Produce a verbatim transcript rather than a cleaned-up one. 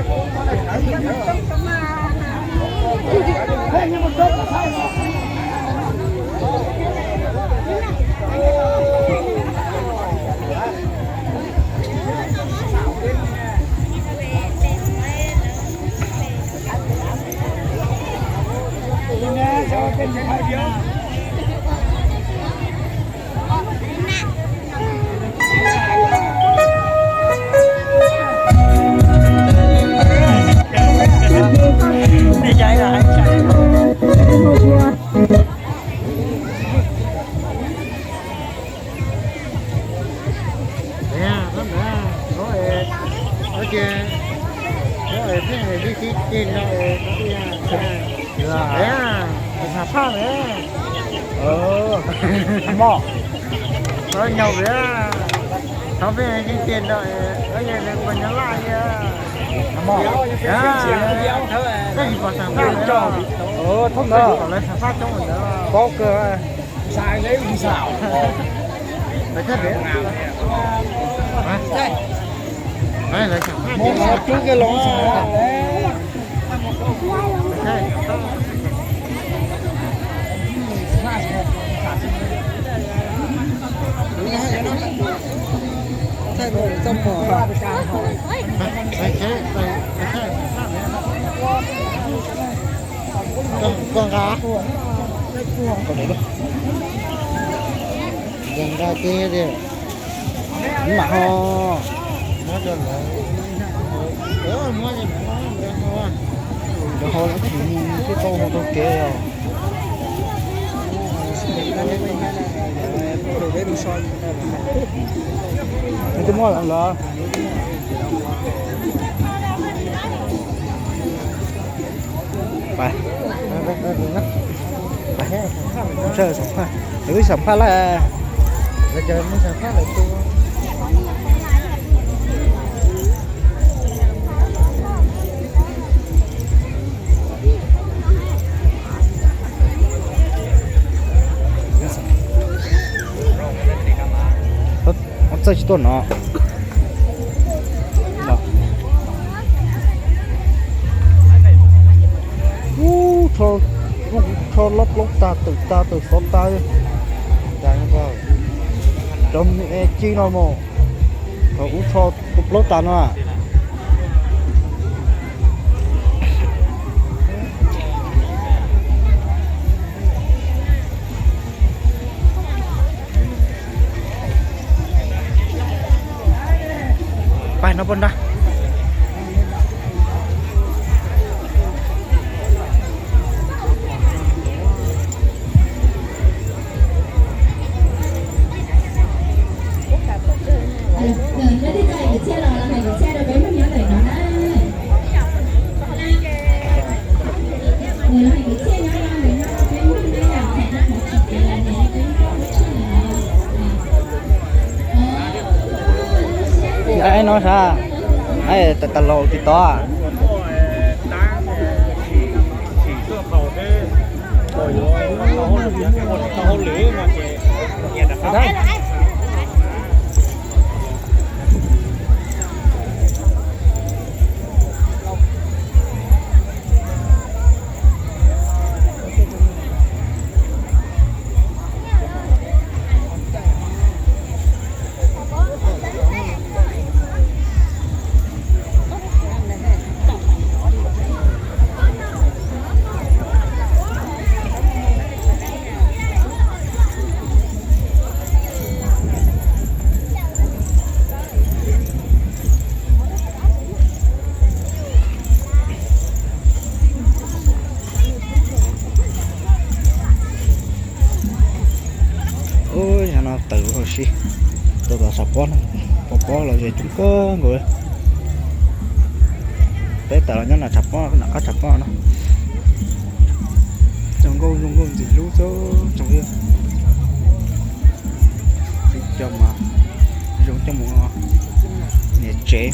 Ê, nó nè, nó ê, nó kìa, nó ê, thế này đi, đi, đi, nó ê, nó đi à, à. Ê, à, thả phát đấy. Ờ, mỏ. Nó nhau với à. Nó với đi tiền rồi, nó nhà này còn nhắn lại kìa. Mỏ. À, cái gì còn thả phát đấy. Ờ, thông đó. Còn lấy thả phát chống mình nữa. Có cơ. Sai đấy, không sao. Phải thắt đấy. Đấy, đấy, đấy, đấy. Một là cứ cái lỗ sao. Đấy. Sai rồi, trong mỏ. Đấy, đấy, đấy, đấy. Con, con cá. Con đấy đó. Gần ra kia đi. Mà ho. Nó cho nó. Ờ, nó cho nó, nó ho. Nó ho nó chỉ như cái con hồ tô kia rồi. Nó cứ mua lắm lắm. Phải. Phải. Không sao, không sao. Để biết sao phát lại. Để chờ mới sao phát lại tôi. Tóp, tóp, tóp, tóp, tóp, tóp. Ú, ꞌchọ, ú, ꞌchọ lót lốc ta tửng ta tửng sót ta. Chang ꞌchọ. Chom ê ꞌchí ꞌnọ ꞌmo. ꞌChọ ú ꞌchọ lốc ta ꞌnọ. Pay ꞌnọ ꞌpọn ta. Ai ꞌnọ sa. Ai ta, ta lo ti ꞌto. Ôi, nhà nó tự rồi xí. Tôi có sập bón, bón bón là về Trung Quốc rồi. Tết tao nhớ là sập bón, nó có sập bón nó. Trong gông, trong gông gì lú số, trong kia. Cho mà, dùng cho một nè chế.